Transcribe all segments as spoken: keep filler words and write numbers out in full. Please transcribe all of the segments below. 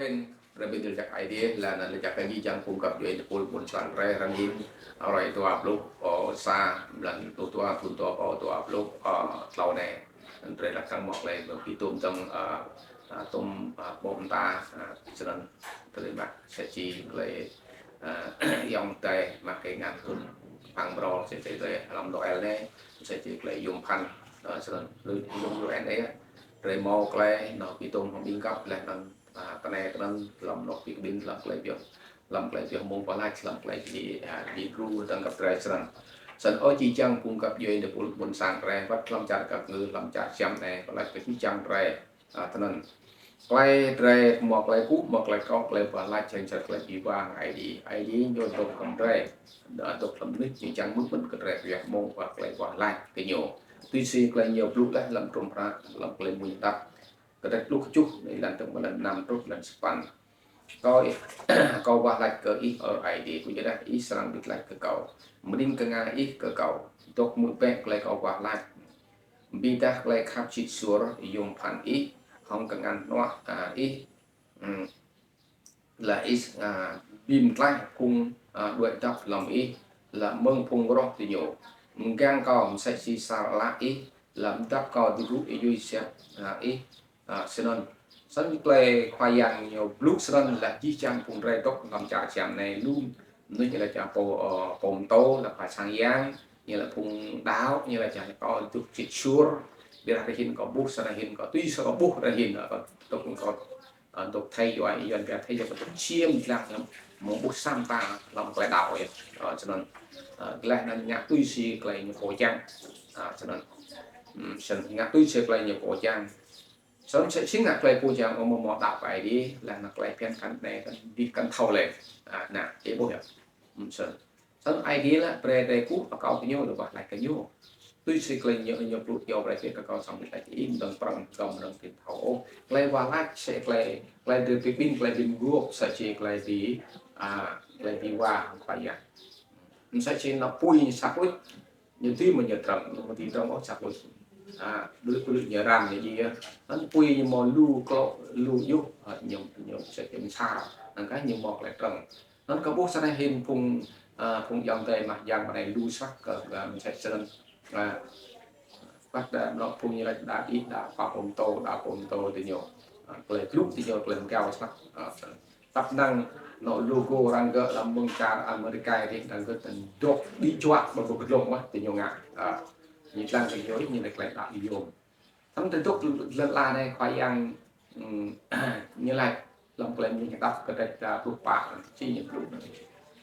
Drei bi dlăng jăk Aê Diê, leh anăn lač jăk kơ jih jang phung găp djuê tơpul ƀuôn sang drei arăng hĭn, hruê dua pluh, ơ, sa, mlan pluh dua, thŭn dua êbâo dua pluh, ơ, tlâo anei. Drei lač kăng mâo klei bi tuôm dơ̆ng, ơ, ơ, tuôm, ơ, ƀô̆ mta, ơ, snăn drei mă sa čô klei, ơ, ayŏng adei mă kơ ngăn thŭn păng brô, sa čô klei hlăm Noel anei, sa čô klei yuôm bhăn, ơ, snăn lu yuôm lu anei, drei mâo klei, nao bi tuôm hŏng ƀĭng găp leh anăn a, tinei tinăn hlăm anôk bi kƀĭn hlăm klei pioh, hlăm klei pioh mơ̆ng wah lač, hlăm klei bi, a, bi đru dơ̆ng găp drei snăn. Snăn ơ jih jang phung găp djuê tơpul ƀuôn sang drei, wăt hlăm čar găp ngư, hlăm čar Siam anei, wah lač kơ jih jang drei, a, tinăn. Klei drei mâo klei kŭ, mâo klei kŏ, klei wah lač, čiăng čăt klei bi wah Aê Diê. Aê Diê ñu dôk hlăm drei, dôk hlăm mnuih, ñu čiăng mŭt mŭt kơ drei pioh mơ̆ng wah klei wah lač kơ ñu. Tui si klei ñu blŭ leh hlăm hdruôm hră, hlăm Klei Mmuñ Hđăp. Kdrêč pluh kjuh, êlan dơ̆ng mơ̆ng êlan năm truh êlan sa păn. Kâo, kâo wah lač kơ ih, ơ Aê Diê, kyuadah ih srăng wĭt lač kơ kâo. Mđing knga ih kơ kâo, dôk hmư̆ bĕ klei kâo wah lač. Bi êdah klei khăp sĭt suôr yuôm bhăn ih, hŏng kngan hnuă, a, ih, mm, leh ih, a, bi mtlaih phung, a, đuĕ dăp hlăm ih, leh mơ̆ng phung roh diñu. Mgang kâo msĕ si sa ală ih, leh mdăp kâo ti gŭ êyui siap, a, ih, a, snăn. Snăn klei Khua Yang ñu blŭ snăn leh jih jang phung drei dôk hlăm čar Siam anei lu. Mnuih ñu lač pô, ơ, pô mtô, leh khua sang yang, ñu lač phung đăo, ñu lač kâo dôk sĭt suôr. Ƀiădah ară anei kâo ƀuh, sa anei kâo tui sa kâo ƀuh ară anei, ơ, kâo dôk kâo, ơ, dôk thei yuai, yuan pia thei yuai kâo dôk čiêm dlăng hlăm, mơ̆ng ƀuh sa mta hlăm klei đăo yơh. Ơ, snăn. Ơ, leh anăn ngă tui si klei ñu pô čiăng. Ơ, snăn. Hmm, snăn ngă tui si klei ñu pô čiăng. Snăn msĕ si ngă klei pô čiăng amâo mâo đăo kơ Aê Diê, leh anăn klei bhiăn kăn anei kăn dih kăn thâo leh. A, nă, ih ƀuh yơh. Hmm, snăn. Snăn Aê Diê lač brei drei kŭ akâo kơ ñu, leh wah lač kơ ñu. Tui si klei ñu, ñu blŭ jao brei kơ kâo srăng wĭt lač ih mdơ̆ng prŏng, dŏng mdơ̆ng ti thâo ôh. Klei wah lač msĕ klei, klei drei bi kƀĭn, klei bi mguôp, msĕ si klei bi, a, klei bi wah Khua Yang. Msĕ si nao pui ñu sa klŭč, ñu dưi mơ̆ ñu trăng, ñu mơ̆ dưi trăng ôh sa klŭč. A, đuĕ klŭč ñu răng ñu djiê. Anăn pui ñu mâo lu klŏ, lu yŭ, a, ñu, ñu msĕ si msar. Anăn kah ñu mâo klei trăng. Anăn kâo ƀuh sa anei hĭn phung, a, phung ayŏng adei mah yang mnei lu snăk kơ, kơ msĕ snăn. A, wăt đa mnŏ phung ñu lač đa đĭ, đa pô mtô, đa pô mtô diñu. A, klei blŭ diñu, klei mgao snăk. A, tăp năng nŏ logo arăng gơ̆ hlăm mơ̆ng čar Amêrika dih, arăng gơ̆ tăn dôk đĭ juă ƀơ ƀơ kdlông mơh diñu ngă. A, ñu dlăng diñu, ñu lač klei đăo yuôm. Tăm tơdôk lăn ala anei Khua Yang, mm, ñu lač hlăm Klei Mmuñ Hđăp kdrêč, a, pluh pă, či ñu blŭ.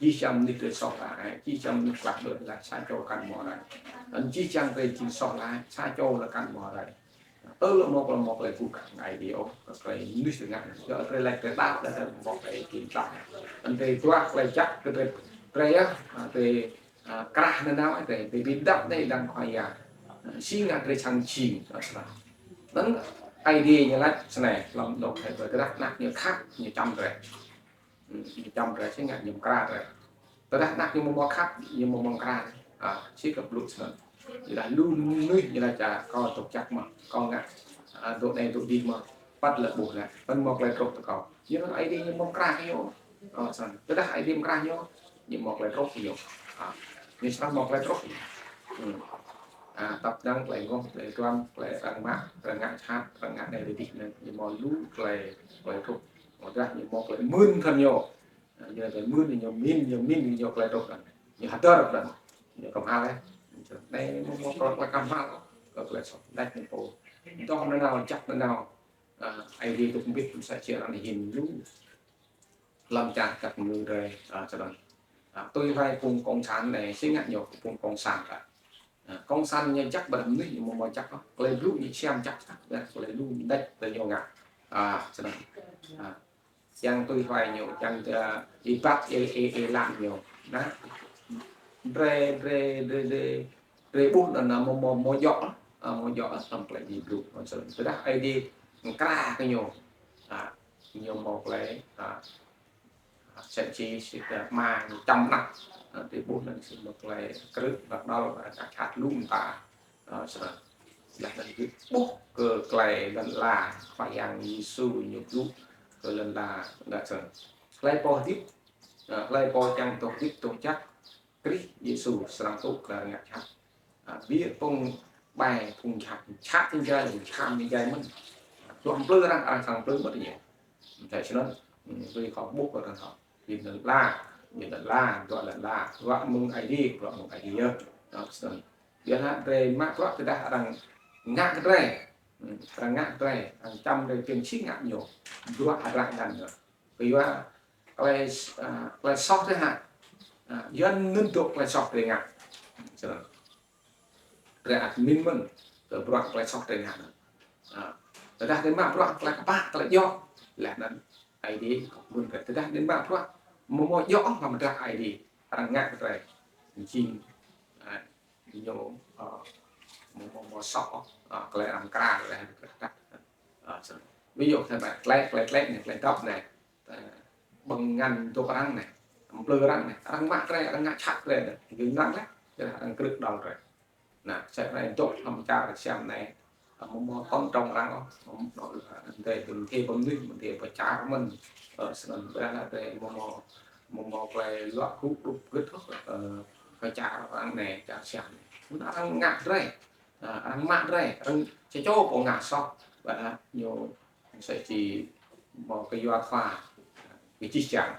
Jih jang mnuih drei soh lač, jih jang mnuih klah đuĕ lač, sa čô kăn mâo rai. Anăn jih jang drei jing soh lač, sa čô leh kăn mâo rai. Tơl mâo klei, mâo klei gŭ kơ Aê Diê ôh, kơ klei mnuih tơngah. Yơh drei lač drei đăo, drei mâo klei kĭn tlah. Anăn drei duah klei jăk kơ drei, drei yơh, a, drei a, krah nanao drei, drei bi mdăp anei hlăm Khua Yang. A, si ngă drei srăng jing, a, snăn. Anăn Aê Diê ñu lač snei, hlăm dôk hai, tơdah anak ñu khăp, ñu čăm drei. Hmm, ñu čăm drei, si ngă ñu mkra drei. Tơdah anak ñu amâo mâo khăp, ñu amâo mâo mkra. A, si kơ blŭ snăn. Ƀiădah lu mnuih ñu lač, a, kâo dôk jăk mơh, kâo ngă, a, dôk anei dôk dih mơh, păt leh ƀuh leh, păn mâo klei truh tơ kâo. Ñu lač Aê Diê ñu amâo mkra kơ ñu. Ơ, snăn. Tơdah Aê Diê mkra ñu, ñu mâo klei truh ñu. A, ñu srăng mâo klei truh. Hmm. A, tăp năng klei ngŏ, klei duam, klei arăng mă, arăng ngă jhat, arăng ngă anei dih anăn, ñu mâo lu klei, klei truh. Tơdah ñu mâo klei mưn thăn ñu. A, ñu klei mưn ñu mĭn, ñu mĭn ñu klei truh anăn. Ñu hdơr anăn. Ñu kmhal leh. Anei mâo, mâo klei, klei kmhal. Kơ klei soh. Đăč ñu pô. Dŏ nanao, jăk nanao. A, Aê Diê dôk mbĭt msĕ si arăng hĭn lu. Hlăm čar găp ngư drei, a, snăn. A, tui hluê phung cộng sản anei, si ngă ñu phung cộng sản kah. A, cộng sản ñu jăk ƀiădah mnuih ñu amâo mâo jăk ôh. Klei blŭ ñu siam jăk, jăk, klei lu đăč tơ ñu ngă. A, snăn. A, čiăng tui hluê ñu, čiăng, a, êbat, ê, ê, êlan ñu. Nă, drei, drei, drei, drei, drei ƀuh anăn, a, amâo, amâo, amâo djŏ, a, amâo djŏ, a, hlăm klei Aê Diê blŭ. Snăn. Tơdah Aê Diê mkra kơ ñu. A, ñu mâo klei, a, a, msĕ si, si, a, ama ñu čăm anak. A, drei ƀuh anăn si mâo klei krư̆, anak đăl, a, čăk čhat lu mta. A, snăn. Leh anăn drei ƀuh kơ klei lăn ala Khua Yang Yêsu ñu blŭ. Kơ lăn ala ngă srăng. Hlei pô hdĭp, ah, hlei pô čiăng dôk hdĭp dôk jăk, Krist Yêsu srăng tŭ klei ngă jhat. Ah, bi phung ƀai, phung jhat, jhat ti jai, jhat ti jai mơ̆n. Dua mplư arăng, arăng srăng mplư mơ̆n ñu. Msĕ snăn, hmm, tui kâo ƀuh kơ arăng hŏ. Bi lăn ala, bi lăn ala, dua lăn ala, dua mơ̆ng Aê Diê, dua mơ̆ng Aê Diê yơh. Ah, snăn. Bi lăn ala drei mă bruă tơdah arăng ngă kơ drei. Hmm, arăng ngă kơ drei, arăng čăm drei čiăng si ngă ñu. Dua arăng ngăn ñu. Kyua klei, ah, klei soh drei hă. Ah, yuăn nưn dôk klei soh drei ngă. Snăn. Drei ăt mĭn mơ̆n kơ bruă klei soh drei ngă. Ah, tơdah drei mă bruă klei kpă, klei djŏ. Leh anăn Aê Diê mưn drei. Tơdah drei mă bruă amâo mâo djŏ hlăm drah Aê Diê, arăng ngă kơ drei. Jing, ah, ñu, ah, amâo, amâo, amâo soh, ah, klei arăng mkra, klei arăng mkra. Ah, snăn. Ví dụ thế mà klei, klei, klei anei, klei dăp anei. Ƀơ̆ng ngăn dôk arăng anei, mplư arăng anei, arăng mă drei, arăng ngă jhat drei anei. Gĭn arăng leh, arăng krư̆ đăl drei. Nah, msĕ snăn dôk hlăm čar Siam anei, amâo mâo tôn trọng arăng ôh, amâo mâo, ah, drei ƀuh thê ƀơ̆ng mnuih, ƀuh thê pơ čar mơ̆n, ah, snăn ƀiădah drei amâo mâo, amâo mâo klei luă gŭ đup gĭt ôh, ah, kơ čar arăng anei, čar Siam anei. Mơ̆ng arăng ngă drei, ah, arăng mă drei, arăng čơ čô pô ngă soh, ƀiădah ñu msĕ si mâo kyua khua, kơ jih jang.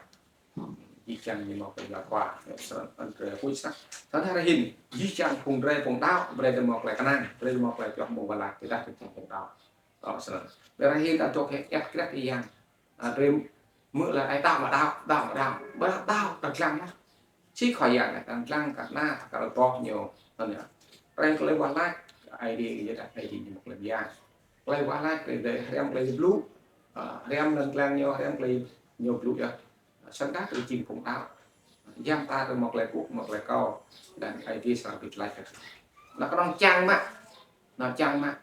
Jih jang ñu mâo kyua khua, snăn, snăn drei huĭ snăk. Snăn hruê anei hĭn, jih jang phung drei, phung đăo, brei drei mâo klei knang, brei drei mâo klei pioh mơ̆ng wah lač, tơdah drei phung đăo. Ơ, snăn. Hruê anei hĭn ta dôk hĕ, êa kreh êa yang. Ah, drei mơ̆ lač ai đăo mă đăo, đăo mă đăo. Ƀiădah đăo ta dlăng mơh. Si Khua Yang anei, ta dlăng kơ anăn, ta kơ boh ñu, anăn yơh. Drei klei wah lač, Aê Diê, Aê Diê ñu mâo klei bia. Klei wah lač, klei drei hriăm klei blŭ. Ah, hriăm anăn dlăng ñu, hriăm klei ñu blŭ yơh. Snăn drei jing phung đăo. Yang ta drei mâo klei kkuh, mâo klei akâo. Leh anăn Aê Diê srăng bi lač. Anăn knŏng čiăng mă. Anăn čiăng mă.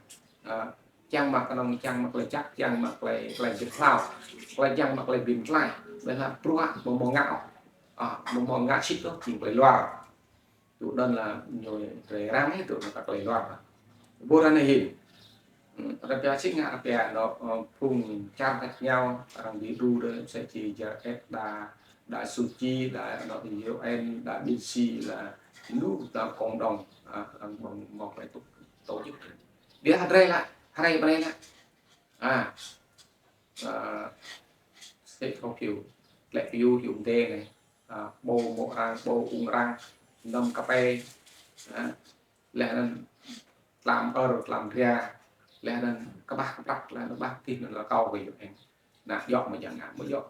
Ah, čiăng mă knŏng čiăng mă klei jăk, čiăng mă klei, klei jăk hlao. Klei čiăng mă klei bi mtlaih. Leh anăn bruă amâo mâo ngă ôh. Ah, amâo mâo ngă sĭt ôh, jing klei luar. Tui anăn lač ñu drei răng hĕ tui anăn ta klei luar. Ƀuh ară anei hĭn. Hmm, arăng pia si ngă arăng pia anăn, ơ, phung čar tač êngao, arăng bi đru drei, msĕ si Jared, đa, đa Suči, đa anăn U N, đa biên si, đa lu, đa cộng đồng, ah, arăng ƀơ̆ng mâo klei tổ, tổ chức. Ƀiădah drei lač, hruê anei lač. Ah, ah, sĕ kâo hiu, klei hiu, hiu mdê anei. Ah, ƀâo mô̆ arăng, ƀâo ung arăng, năm kpei, ah, leh anăn tlam ơr, tlam dria, leh anăn kƀah kprăk, leh anăn kƀah tih anăn lŏ kâo kơ U N. Nah, djŏ mơ̆ čiăng ngă, mơ̆ djŏ.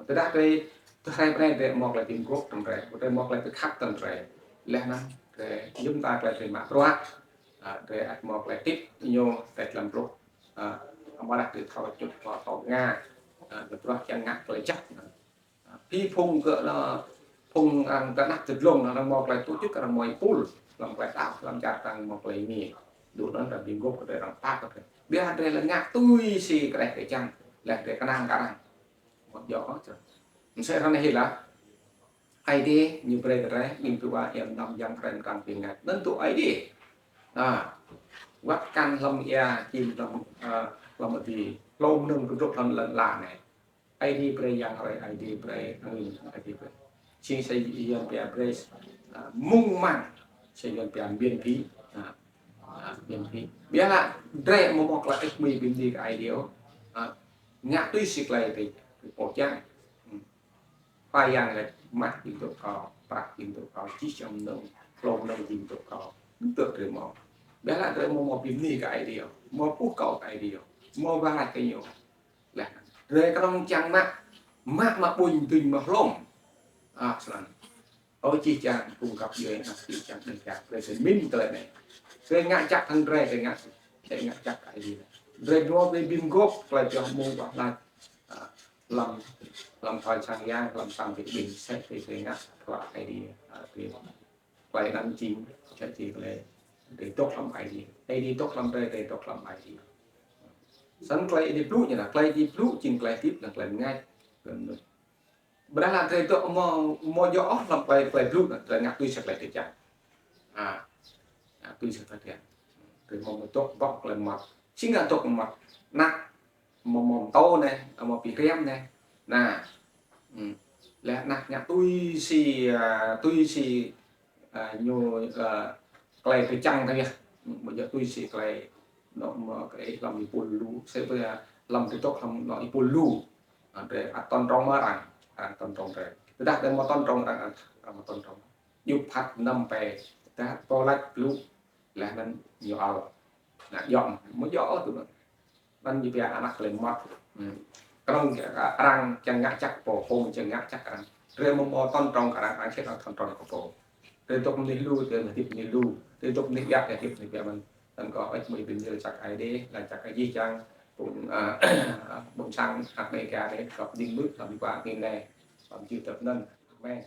Tơdah drei, tơdah hruê anei drei mâo klei bi mguôp hdơ̆ng drei, drei mâo klei bi khăp hdơ̆ng drei. Leh anăn drei, jŭm ta klei drei mă bruă, ah, drei ăt mâo klei hdĭp ñu, drei hlăm bruă, ah, amâodah drei thâo čŭt, thâo, thâo ngă, ah, drei bruă čiăng ngă klei jăk. Bi phung kơ, ơ, phung arăng kơ anak tơ dlông, arăng mâo klei tổ chức, arăng mâo êpul, hlăm klei đăo, hlăm čar arăng mâo klei êngiê. Dŭ anăn arăng bi mguôp kơ drei, arăng pap kơ drei. Ƀiădah drei lŏ ngă tui si klei drei čiăng, leh drei knang kơ arăng. Mâo djŏ ôh. Msĕ ară anei hĭn lač. Aê Diê ñu brei kơ drei, ƀing dua êa mnăm yang krem kang bi ngă. Anăn tui Aê Diê. Ah, wăt kăn hlăm êa, čĭm hlăm, ah, hlăm adiê. Hlô mnơ̆ng kdrôk hlăm lăn ala anei. Aê Diê brei yang hruê, Aê Diê brei angĭn, Aê Diê brei. Snăn si Yuăn pia brei, ah, mŭng mang. Si Yuăn pia miễn phí, ah, ah, miễn phí. Ƀiădah drei amâo mâo klei êmuh bi mni kơ Aê Diê ôh. Ah, ngă tui si klei drei, drei pô čiăng. Hmm. Khua Yang lač mah jing dôk kâo, prăk jing dôk kâo, jih jang mnơ̆ng, hlô mnơ̆ng jing dôk kâo. Tui drei mâo. Ƀiădah drei amâo mâo bi mni kơ Aê Diê ôh. Amâo ƀuh akâo kơ Aê Diê ôh. Amâo wah lač kơ ñu. Leh, drei knŏng čiăng mă, mă, mă ƀuñ duñ mă hlŏng. Ah, snăn. Ơ jih jang phung găp djuê, ah, jih jang djuê, drei sĭt mĭn klei anei. Drei ngă jăk hdơ̆ng drei, drei ngă, drei ngă jăk Aê Diê. Drei dua drei bi mguôp, klei pioh mơ̆ng wah lač. Ah, hlăm, hlăm thoi sang yang, hlăm sang bi ƀĭng, sĭt drei, drei ngă bruă Aê Diê, ah, drei. Klei anăn jing, jing klei. Drei dôk hlăm Aê Diê. Aê Diê dôk hlăm drei, drei dôk hlăm Aê Diê. Snăn klei Aê Diê blŭ ñu lač, klei Aê Diê blŭ jing klei hdĭp, leh klei mngač. Ƀiădah lač drei dôk amâo, amâo djŏ ôh hlăm klei, klei blŭ anăn, drei ngă tui si klei drei čiăng. Ah, ngă tui si klei drei čiăng. Drei amâo mâo dôk ƀuh klei mmăt. Si ngă dôk mmăt. Nah, mâo mâo mtô anei, mâo bi hriăm anei. Nah, leh anăn ngă tui si, tui si ñu klei kơ čiăng tơ yơh. Mâo djŏ tui si klei, nŏ mâo klei hlăm êpul lu, si hlăm ti tŏk hlăm nŏ êpul lu. Drei ăt tôn trọng mơh arăng, arăng tôn trọng drei. Tơdah drei amâo tôn trọng arăng, arăng amâo tôn trọng. Ñu phat năm pe, tơdah pô lač lu, leh anăn ñu ăl. Nah, djŏ, mâo djŏ tui anăn. Anăn ñu pia anak klei mmăt. Knŏng arăng čiăng ngă jăk pô, pô čiăng ngă jăk arăng. Drei amâo mâo tôn trọng arăng, arăng sĭt arăng tôn trọng kơ pô. Drei dôk mnuih lu, drei hdĭp mnuih lu. Drei dôk mnuih ƀiă, drei hdĭp mnuih ƀiă mơh. Anăn kâo ăt mui bi mni lač Aê Diê, lač jăk Aê Diê čiăng, phung, phung sang, anak Đêga anei, kâo dĭng mưč, kâo bi ƀuah anei, kâo jưh dăp anăn. Amen.